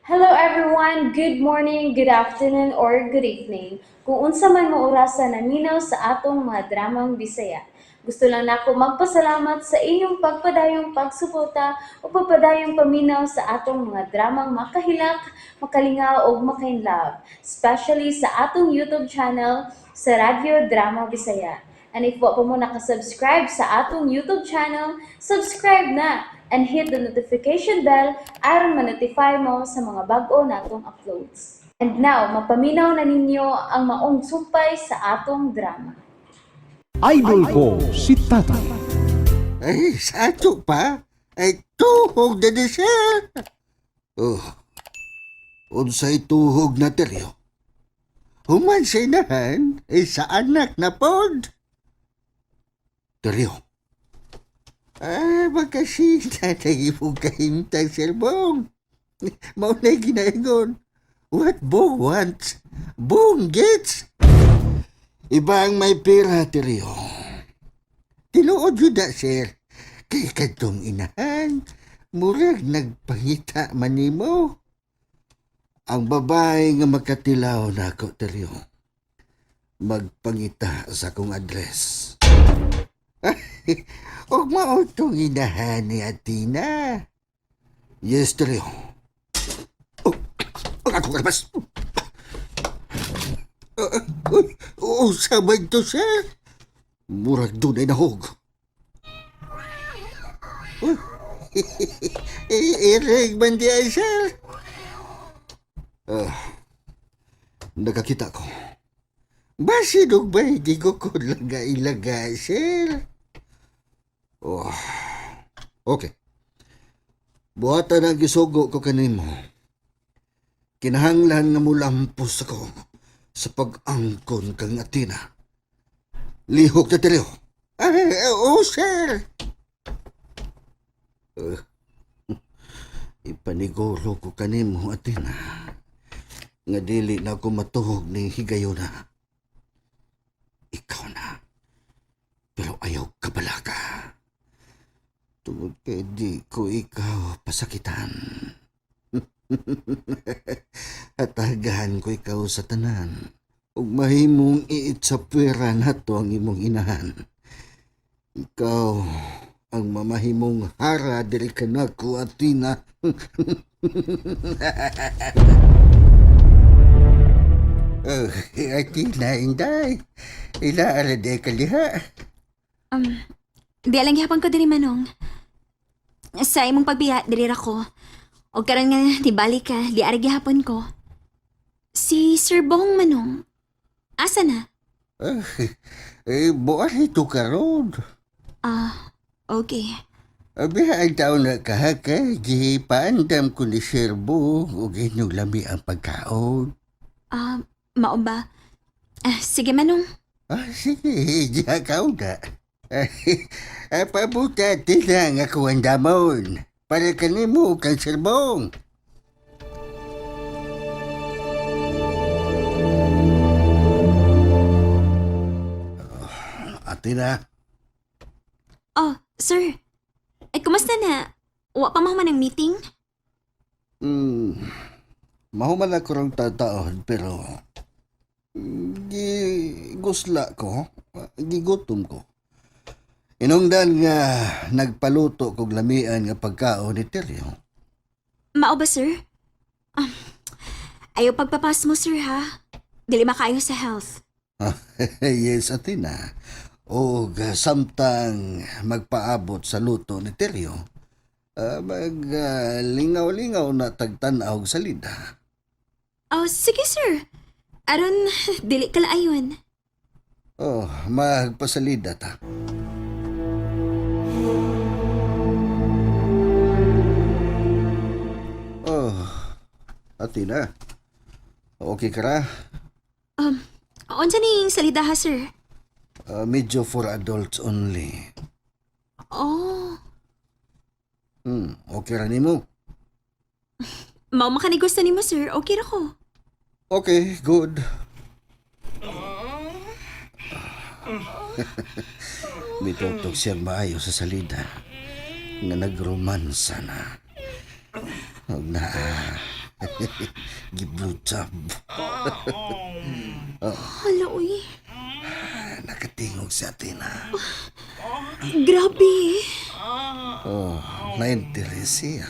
Hello everyone! Good morning, good afternoon, or good evening. Kung unsa man mo orasa naminaw sa atong mga dramang Bisaya. Gusto lang nako magpasalamat sa inyong pagpadayong pagsuporta o pagpadayong paminaw sa atong mga dramang makahilak, makalingaw ug makainlove, especially sa atong YouTube channel sa Radyo Drama Bisaya. And if wa pa mo nakasubscribe sa atong YouTube channel, subscribe na and hit the notification bell aron ma-notify mo sa mga bag-o natong uploads. And now, mapaminaw na ninyo ang maong sumpay sa atong drama. Idol ko si Tatay. Ay, sa ato pa? Ay, tuhog na ni sir. Oh, unsay tuhog na teryo? Human sa inahan, ay sa anak na pod. Teryo. Ah, magkasita na imong kahimtang, Sir Bong. Mao na ginaingon. What Bong wants, Bong gets. Iba ang may pera, Teryo. Tinuod yun na, sir. Kay kadtong inahan, murag nagpangita man nimo. Ang babae nga makatilaw na ako, Teryo. Magpangita sa akong address. Og mao tong inahan ni Atina. Yes, Teryo. Oh, ang akong karabas. Uy, oh, sabay to, sir. Murag dunay nahog. Uy, irig man di ay, sir. Ah, nakakita ko. Basinog ba hindi ko ko ilaga, sir? Oh, okay. Buhatan ang gisugo ko kanimo. Kinahanglan nga mulampos ako sa pag-angkon kang Atina. Lihok na teryo. Ay, oo, sir. Ipaniguro ko kanimo, Atina, nga dili na ako matuhog ni higayona. Ikaw na. Pero ayaw kabalaka. Tungod kay di ko ikaw pasakitan. At tagahan ko ikaw sa tanan. Ug mahimong iit sa pera nato ang imong inahan. Ikaw ang mamahimong hara diri kanako, Atina. Oh, Atina, inday. Ila ara di kaliha. Di alang gihapon ko diri, Manong. Sa imong pagbiya, diri ra ko. Og karon nga nibalik ka, di ara gihapon ko. Si Sir Bong, Manong. Asa na? Eh, buwan ito karon. Ah, okay. Abi ang taon na kahaka, di paandam ko ni Sir Bo ug inyong lami ang pagkaon. Ah, mao ba? Ah, sige, Manong. Ah, sige, di ka na. Ah, pabuta, tinang ako ang damon. Para kanimo kang Sir Bong. Atina, Oh, sir. Ay, kumusta na? Wa pa man ang meeting? mm, mahuman ako rong tataon pero gi gusla ko, gigutom ko. Inungdan nga nagpaluto kog lamian nga pagkaon ni Teryo. Mao ba, sir? Um, ayaw pagpapas mo, sir, ha? Dili makaayo sa health. Yes, Atina. O samtang magpaabot sa luto ni Teryo, mag lingaw-lingaw na tagtan-aw sa lida. Oh, sige, sir. Aron, dili ka laayon. Oh, magpasalida ta. Oh, Atina. Okay ka ra? Unsa ning salida ha, sir? Medyo for adults only. Oh, Okay ra nimo? mao makanigusto nimo, sir. Okay ra ko. Okay, good. Mitutog siyang maayo sa salida nga nagromansa na. Huwag na. Gi-blowjob. Hala, uy. Nakatingog si Athena. Grabe. Oh, na-interest siya.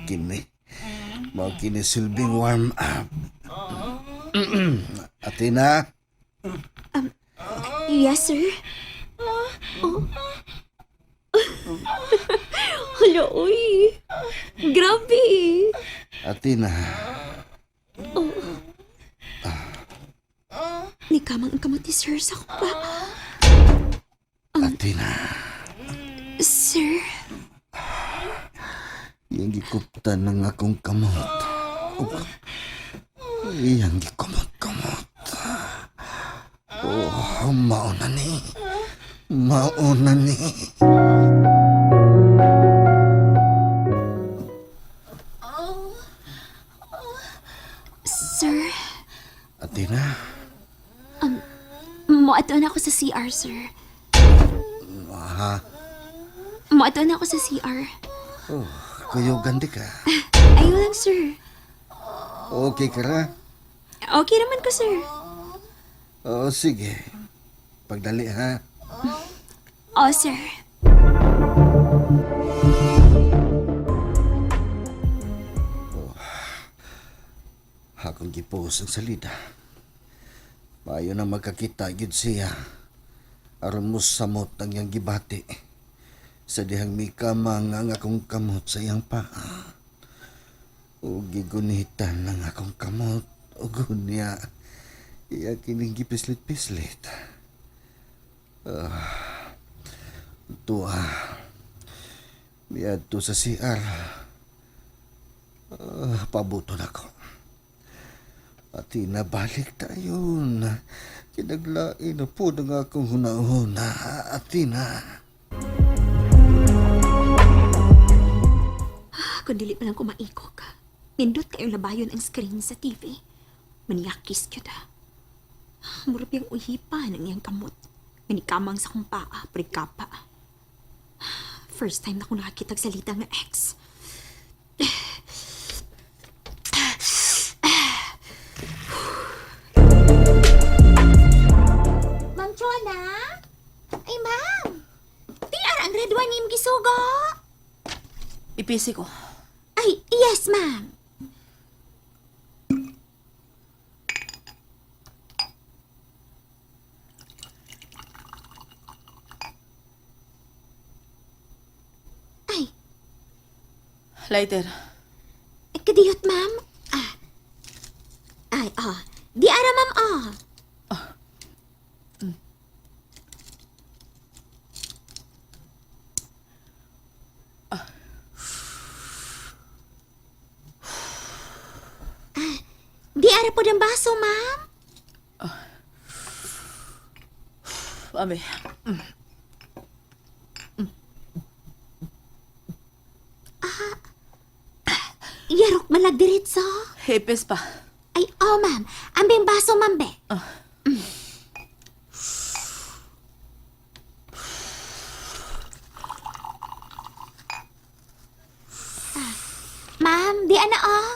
Kini. Mao kini silbing warm up. Athena, Yes, sir. Oh. Hala, uy. Grabe. Athena. Nikamang ang kamot ni sir sa akong paa. Athena. Sir, Iyang gikuptan ng akong kamot. Oh, iyang gikumot-kumot. Oh, mauna ni. Mauna ni. sir, Athena, moadto na ako sa CR, sir. ha? Moadto na ako sa CR. Oh, kuyugan di ka. Ayaw lang, sir. Okay ka ra? Okay naman ko, sir. Oo, sige. Pagdali ha. Oh, sir. Hakong gipoos ang salida. Maayo na magkakita gyud siya. Aron mo samot ang iyang gibati. Sa dihang mikamang ang akong kamot sa iyang paa. O gigunitan ang akong kamot. O gunya. Iya kining gipislit-pislit. Tuwa. Miadto sa CR. Pabuto na ko. At inabalik tayo na kinaglain na po ng akong hunahuna. Atina. Kung dili pa lang kumaiko ka. Nindot kayong labayon ang screen sa TV. Maniyakis yun ah. Murap yung uhipa ng iyang kamot. Manikamang sa kong paa, pregkapa. First time na akong nakakita og salita nga ex. Ma'am Chona? Ay, ma'am! TR ang red wine imong gisugo! Ipisi ko. Ay, yes, ma'am. Ay, Lighter. kadiyot, ma'am. Ah. Ay, ah. Di ara, ma'am, ah. Ah, di ara po ng baso, ma'am. Ame. Yarok malag diretso. Hepes pa. Ay, oh, ma'am. Ambing baso, ma'am, be. Mm. Ah, ma'am, di ana, oh.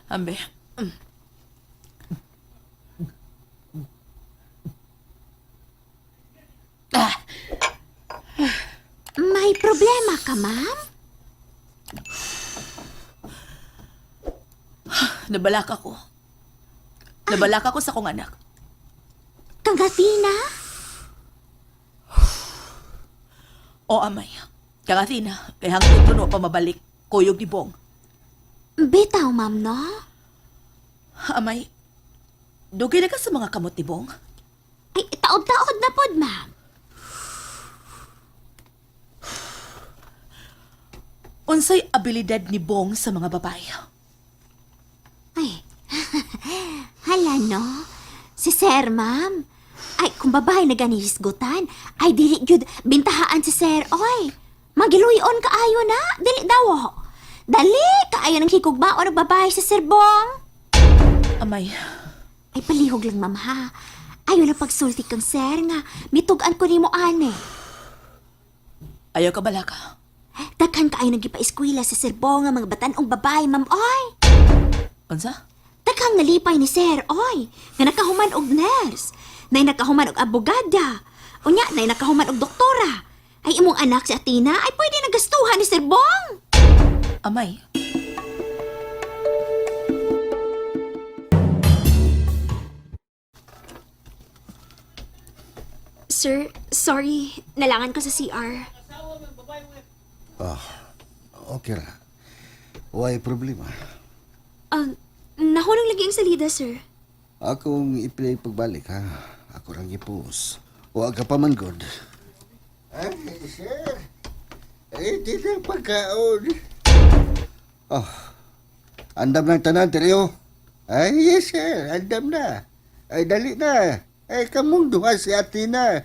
Ambe. Ah, May problema ka, ma'am? Nabalak ako. Nabalak ako sa kong anak. Kang Athena? O amay. Kang Athena, kay hangtod tuno pa mabalik. Kuyog ni Bong. Bitaw, ma'am, no? Amay, dugay na ka sa mga kamot ni Bong. Ay, taod-taod na pod, ma'am. Unsay abilidad ni Bong sa mga babae? Ay, hala, no? Si Sir, ma'am. Ay, kung babae na ganihisgutan, ay dili gyud bintahaan si Sir, oy. Magiluyon kaayo na, dili daw. oh. Dali, kaayo ng hikugbaon og babae si Sir Bong. Amay, Ay, palihog lang, ma'am, ha? Ayaw lang pagsulti kang sir nga. Mitugan ko nimo ane. ayaw ka balaka. Daghan kaayo nagipa-eskwela sa Sir Bong nga mga batan-ong babae, ma'am, oy. Unsa? Daghang nalipay ni Sir, oy, nga nakahuman og nurse, nay nakahuman og abogada, unya nay nakahuman og doktora. Ay imong anak si Athena ay pwede nagastuhan ni Sir Bong. Amay. Sir, sorry, nalangan ko sa CR. Okay ra. Way problema. Nahunong lagi ang salida, sir. Akong i-play pagbalik ha. Ako rang ipuos. Wa ka pa man good. Ay, sir. Ay, di na pagkaon. Oh. Andam ng tanan, Teryo. Ay, yes, sir. Andam na. Ay, dali na. Ay, kamong duha si Athena.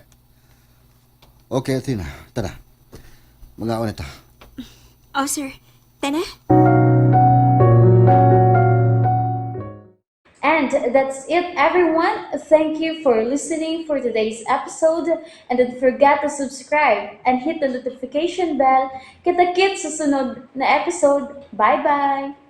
Okay, Athena. Tara. Mga na ta. Oh, sir. Tana? And that's it, everyone. Thank you for listening for today's episode. And don't forget to subscribe and hit the notification bell. Kita-kits sa sunod na episode. Bye-bye!